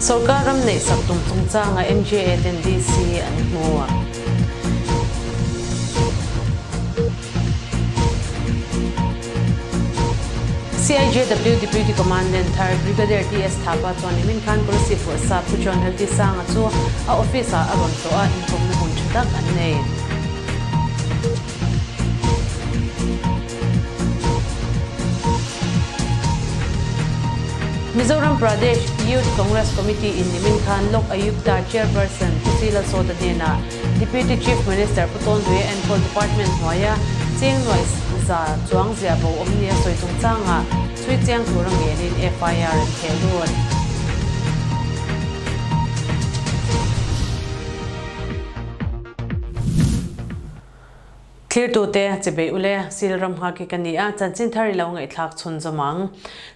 Sorkar ram neih sak tum chungchanga MJA ten DC an hmu. CIJW Deputy Commandant thar Brigadier TS Thapa chuan nimin khan Kolasib Bawrhsap Pu John LT Sanga chu a office-ah a rawn tlawh a, inkawmna hun tha tak an nei. Mizoram Pradesh Youth Congress Committee in nimin khan Lok Ayukta Chairperson Pu C Lalsawta hnenah Deputy Chief Minister Pu Tawnluia enkawl Department hnuaia cheng nuaih za chuang ziah bo awm nia sawi chungchangah chhui chiang tura ngenin FIR an theh lut. Thlirtute, chibei ule, sil ram nghak hi ka ni a, chanchin thar i lo ngaihthlak chhun zawm ang.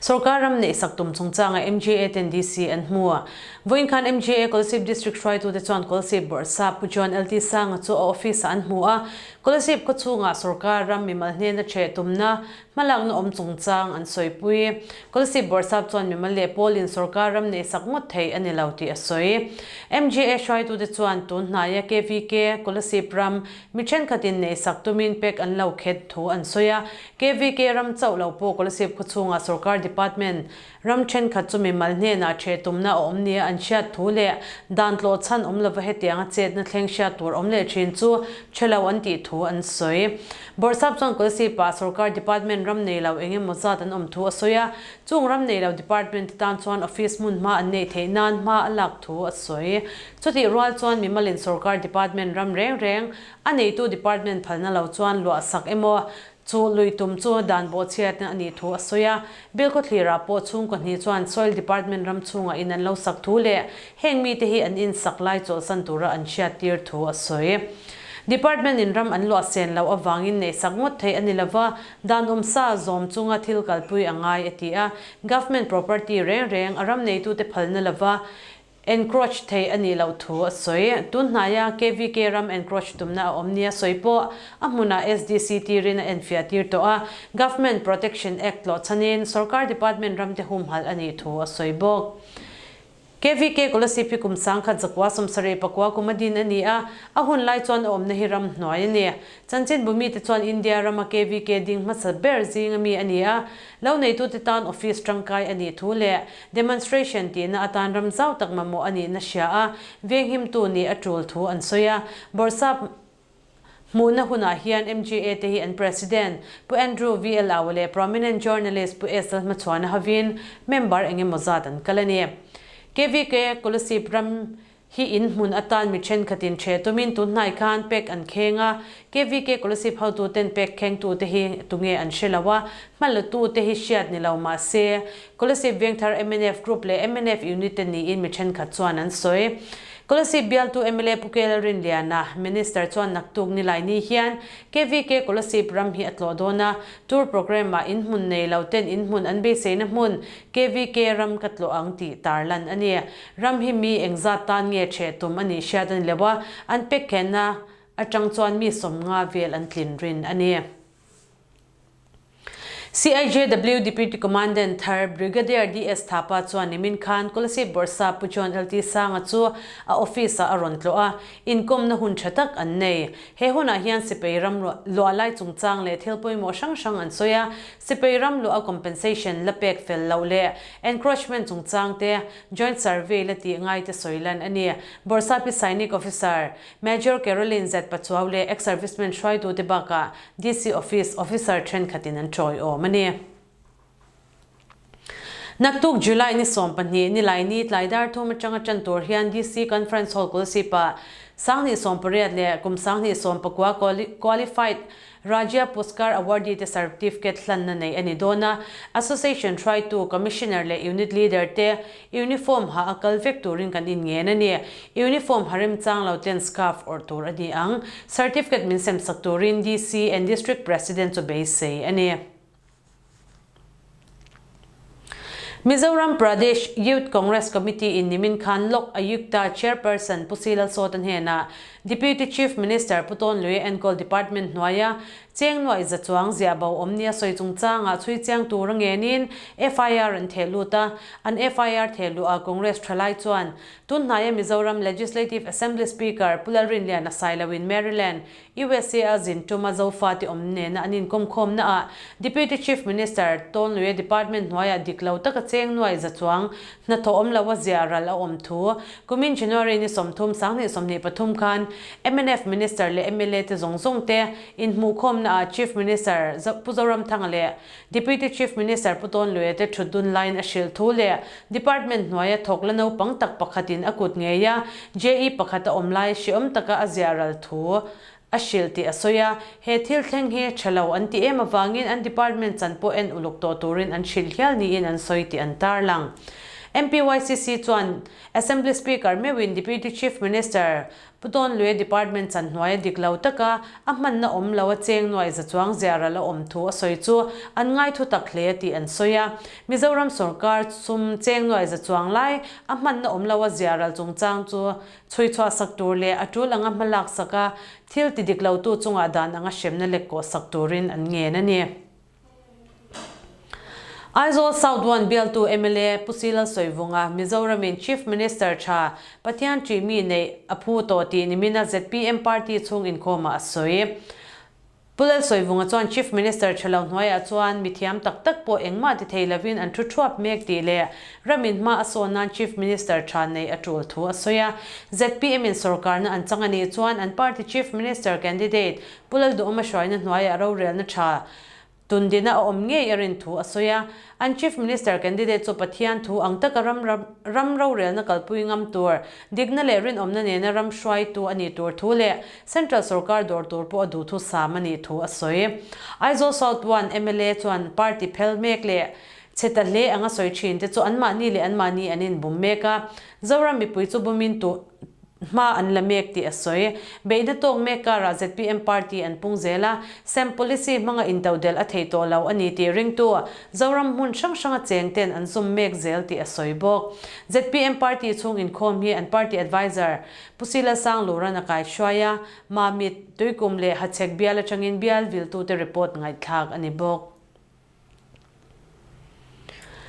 Sorkar ram neih sak tum chungchanga MGA ten DC an hmu. Vawiin khan MGA Kolasib District hruaitute chuan Kolasib Bawrhsap Pu John LT Sanga chu a office-ah an hmu a, Kolasib khawchhungah sorkar ram mimal hnena ṭheh tumna Hmalakna awm chungchang an sawipui. Kolasib Bawrhsap chuan mimal leh pawlin sorkar ram neih sak ngawt thei a ni lo tih a sawi. MGA hruaitute chuan tun hnaia KVK, Kolasib ram, mi thenkhatin neih sak tumin pek an lo khet thu an sawi a. KVK ram chauh lo pawh Kolasib khawchhungah sorkar department Ram thenkhat chu mimal hnenah ṭheh tumna a awm nia an hriat thu leh dan tlawh chhan awm lova hetianga chetna thleng hriat tur awm leh ṭhin chu ṭhe lo an tih thu an sawi. Bawrhsap chuan Kolsipah sorkar department ram nei lo eng emaw zat an awm thu a sawi a, chung ram nei lo department te tan chuan office hmun hma an neih theih nan hma a lak thu a sawi. Chutih rual chuan mimalin sorkar department ram reng reng a neitu department phalna lo chuan luah sak emaw Chu lui tum chu dan bawhchhiatna a nih thu a sawi a, Bilkhawthlirah pawh chhungkaw hnih chuan Soil Department ram chhungah in an lo sak thu leh heng mite hi an insak lai chawlhsan tura an hriattir thu a sawi. Department in ram an luah sen loh avangin neihsak ngawt theih a ni lova, dan awmsa zawm chunga thil kalpui a ngai a ti a, Government property reng reng a ram neitute phalna lova Encroach thei a nih loh thu a sawi. Tun hnaia KVK ram encroach tumna a awm nia sawi pawh a hmunah SDC tirin a enfiah tir tawh a, Government Protection Act tlawh chhanin sorkar department ramte humhalh a nih thu a sawi bawk. KVK Kolasib hi kum 19 74 kum a din a ni a, a hun lai chuan a awmna hi ram hnuai a ni. Chanchinbu mite chuan India rama KVK ding hmasa ber zinga mi a ni a, lo neitute tan office tangkai a nih thu leh demonstration tihna atan ram zau tak mamawh a nihna hria a, venghimtu nih a tul thu an sawi a. Bawrhsap hmuhna hunah hian MGA te hi an President Pu Andrew VL Aua leh prominent journalist Pu SL Hmachhuana hovin member engemaw zat an kal a ni. KVK Kolasib ram Hi in hmun atan mi thenkhatin ṭheh tumin tun hnai khan pek an kheng a, KVK Kolasib hotuten pek khengtute hi tunge an hre lo a, hmalatute hi hriat ni lo mah se, Kolasib Vengthar mnf Group leh mnf Unit te niin mi thenkhat chuan an sawi. Kolasib bialtu mla Pu Kela Rinliana, Minister chuan naktuk nilai ni hian KVK Kolasib ram hi a tlawh dawn a, Tour programme-ah in hmun nei lo ten in hmun an beiseina hmun KVK ram ka tlawh ang tih tarlan a ni. Ram hi mi engzat tan nge ṭheh tum a nih hriat a ni lo a, an pek khenna aṭang chuan mi 50 vel an tlin rin a ni. CIJW Deputy Commandant thar Brigadier DS Thapa chuan nimin khan Kolasib Bawrhsap Pu John LT Sanga chu a office-ah a rawn tlawh a, inkawmna hun ṭha tak an nei. He hunah hian sipai ram luah lai chungchang leh thil pawimawh hrang hrang an sawi a, sipai ram luah a compensation la pek fel loh leh encroachment chungchang te, Joint Survey la tih ngai te sawi lan a ni. Bawrhsapi Sainik Officer, Major Caroline Z Pachuau leh Ex-Servicemen hruaitute bakah DC Office Officer thenkhatin an tawiawm a ni. Naktuk July ni 12 Nilaini tlai dar thum atanga tan tur hian DC Conference Hall Kolasib-ah 2018 leh kum 2019 Qualified Rajya Puskar Awardee te certificate hlanna nei a ni dawn a, Association hruaitu, Commissioner leh Unit Leader te uniform ha a kal vek turin kan inngen a ni. Uniform ha remchang lo ten scarf awrh tur a ni ang. Certificate min semsak turin DC and District President chu beisei a ni. Mizoram Pradesh Youth Congress Committee in nimin khan Lok Ayukta Chairperson Pu C Lalsawta hnenah Deputy Chief Minister Pu Tawnluia enkawl Department hnuaia cheng nuaih za chuang ziah bo awm nia sawi chungchangah chhui chiang tur a ngenin FIR an theh lut a, an FIR theh luh ah Congress thalai chuan tun hnaia Mizoram Legislative Assembly Speaker Pu Lalrinliana Sailoin Maryland USA a zin tuma Zofate awm nena an inkawmkhawmna ah Deputy Chief Minister Tawnluia Department hnuaiah dik lo taka cheng nuai za chuang hnathawh awm lo a ziah ral a awm thu kumin January ni 30 2023 khan mnf Minister leh mla te zawng zawng te inhmuhkhawmna ah Chief Minister Pu Zoramthanga leh Deputy Chief Minister Pu Tawnluia te thut dun laiin a hrilh thu leh Department hnuaia thawk la naupang tak pakhatin a kut ngeia JE pakhat a awm lai hreawm taka a ziah ral thu a hrilh tih a sawi a, he thil thleng hi tha lo an ti em avangin an department chan pawh en uluk tawh turin an hrilh hial niin an sawi tih an tarlang. MPYCC chuan Assembly Speaker meuhin Deputy Chief Minister Pu Tawnluia Department chan hnuaia dik lo taka a hmanna awm lo a cheng nuaih za chuang ziah ral a awm thu a sawi chu an ngai thu tak hle tih an sawi a. Mizoram sawrkar sum cheng nuaih za chuang lai a hmanna awm lo a ziah ral chungchang chu chhui chhuah sak tur leh a tul anga hmalak sak a thil ti dik lotu chungah dan anga hremna lek kawh sak turin an ngen a ni. Aizawl South One bialtu mla Pu Silal Sawivunga, Mizoramin Chief Minister tha Pathian ṭih mi neih a phu tawh tih nimina zpm party chhung inkhawmah a sawi. Pu Lal Sawivunga chuan Chief Minister tha lo hnuaiah chuan mithiam tak tak pawh engmah ti thei lovin an thu thuap mek tih leh ramin hma a sawn nan Chief Minister tha neih a tul thu a sawi a. Zpm in sorkarna an chang a nih chuan an party Chief Minister candidate Pu Lalduhawma hruaina hnuaiah rorelna tha Tundina a awm ngei a rin thu a sawi a, an Chief Minister candidate chu Pathian thu ang taka ram ram rorelna kalpui ngam tur, dikna leh rinawmna nena ram hruaitu a nih tur thu leh Central sorkar dawr tur pawh a duh thu sam a nih thu a sawi. Aizawl South One mla chuan party phel mek leh chhe ta hle anga sawi thin te chu anmahni leh anmahni an inbum mek a, Zoram mipui chu bumin tuh Hma an la mek tih a sawi. Beihna tawk mek karah zpm party an pung zel a, sem policy hmanga intodelh a thei tawh lo a ni tih ringtu Zoram hmun hrang hranga cheng ten an zum mek zel tih a sawi bawk. Zpm party chhung inkhawm hi an party adviser Pu Sila Sangluran a kaihruai a, Mamit, Tuikum leh Hachhek bial atangin bial viltute report ngaihthlak a ni bawk.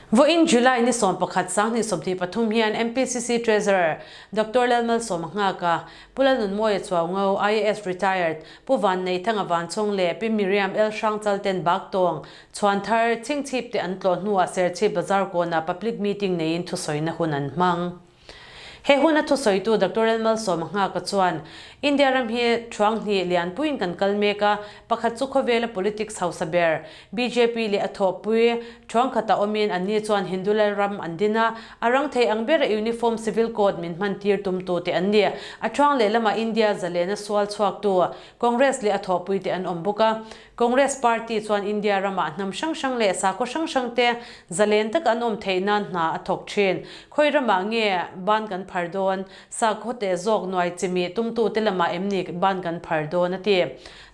Vawiin July ni 11 2023 hian MPCC Treasurer Doctor Lalmalsawma Nghaka, Pu Lalnunmawia Chuaungo, IAS Retired, Pu Vanneithanga Vanchhawng leh Pi Miriam L. Hrangchal ten Baktawng, Chhuanthar, Chhingchhip te an tlawh hnuah Serchhip Bazar kawnah public meeting neiin thusawina hun an hmang. He huna thusawitu Doctor Lalmalsawma Nghaka chuan, India ram hi thuang hnih lianpuiin kan kal mek a, pakhat chu khawvela politics hausa ber, bjp leh a thawhpui thuang khatah awmin anni chuan Hindu Lalram an din a, a rang thei ang bera Uniform Civil Code min hman tir tumtu te an ni. A thuang lehlamah India zalena sual chhuaktu Congress leh a thawhpui te an awm bawk a. Congress Party chuan India ramah hnam hrang hrang leh sakhaw hrang hrang te zalen taka an awm theih nan hna a thawk thin. Khawi ramah nge ban kan phar dawn? Sakhaw teh zawk nuai chimih tumtute lamah em ni ban kan phar dawn? a ti.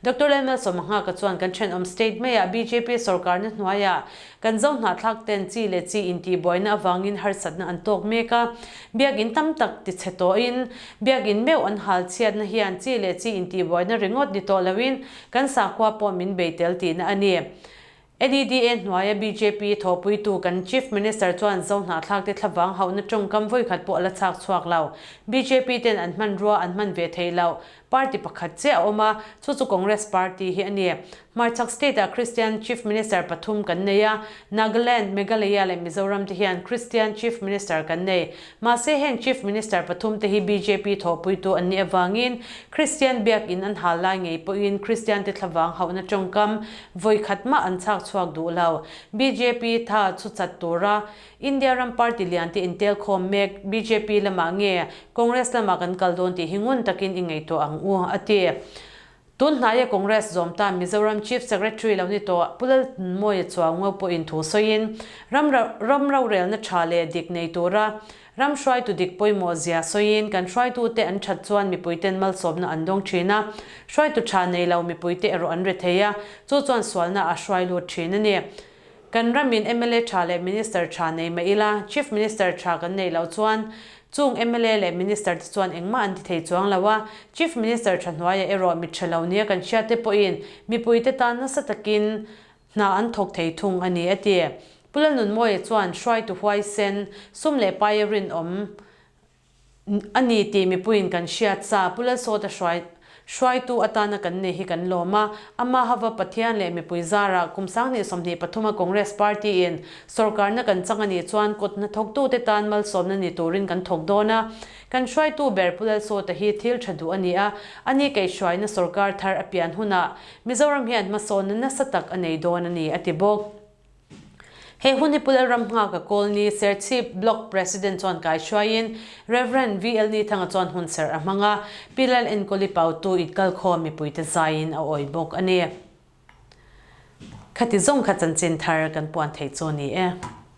Doctor Lalmalsawma Nghaka chuan kan thenawm state maiah bjp sorkarna hnuaiah kan zo hnahthlak ten chi leh chi intihbuaina avangin harsatna an tawk mek a, biakinn tam tak tichhe tawhin biakinn meuh an hal chhiatna hian chi leh chi intihbuaina ringawt ni tawh loin Kan sakhua pawh min bei tel tihna a ni. NEDA hnuaia bjp thawhpuitu kan Chief Minister chuan Zo hnahthlakte thlavang hauhna tawngkam vawikhat pawh a la chhak chhuak lo. Bjp ten an hmanrua an hman ve theih loh party pakhat chiah a awm a, chu chu Congress party hi a ni. Hmarchhak state ah Christian Chief Minister pathum kan nei a, Nagaland, Meghalaya leh Mizoram te hian Christian Chief Minister kan nei. Mahse heng Chief Minister pathum te hi bjp thawhpuitu an nih avangin Christian biakinn an hal lai ngei pawhin Christian te thlavang hauhna tawngkam vawi khat mah an chhak chhuak duh lo. Bjp tha chu chat tura India ram party lian te intel khawm mek bjp lamah nge Congress lamah kan kal dawn tih hi ngun takin i ngaihtuah ang u, a ti. Tun hnaia Congress zawm tan Mizoram Chief Secretary lo ni tawh Pu Lalmawia Chuaungo pawhin thu sawiin, ram ram rorelna tha leh dik nei tura ram hruaitu dik pawimawh zia sawiin, kan hruaitute an that chuan mipuiten malsawmna an dawng thin a, hruaitu tha nei lo mipuite erawh an re thei a, chu chuan sualna a hruai lut thin a ni. Kan ramin mla tha leh Minister tha nei mah ila, Chief Minister tha kan neih loh chuan chung mla leh Minister te chuan engmah an ti thei chuang lo a, Chief Minister tha hnuaiah erawh mi tha lo nia kan hriat te pawhin mipuite tan nasa takin hna an thawk thei thung a ni, a ti. Pu Lalnunmawia chuan hruaitu huaisen, sum leh paia rinawm A ni tih mipuiin kan hriat sa, Pu Lalsawta hruai hruaitu atana kan nei hi kan lawm a, amaha va Pathian leh mipui zarah kum 2023 a Congress Party in sorkarna kan chang a nih chuan kut hnathawktute tan malsawmna ni turin kan thawk dawn a. Kan hruaitu ber Pu Lalsawta hi thil tha duh a ni a, ani kaihhruaina sorkar thar a pian hunah Mizoram hian hmasawnna nasa tak a nei dawn a ni, a ti bawk. He hun hi Pu Lalramnghaka Kawlni, Serchhip Block President chuan kaihruaiin Rev. VL Nithanga chuan hunserh a hmang a, Pi Lal Enkawli Pautu Itkalkhawm mipuite zaiin a awi bawk a ni. Khati zawng kha chanchin thar kan puan thei chu a ni e.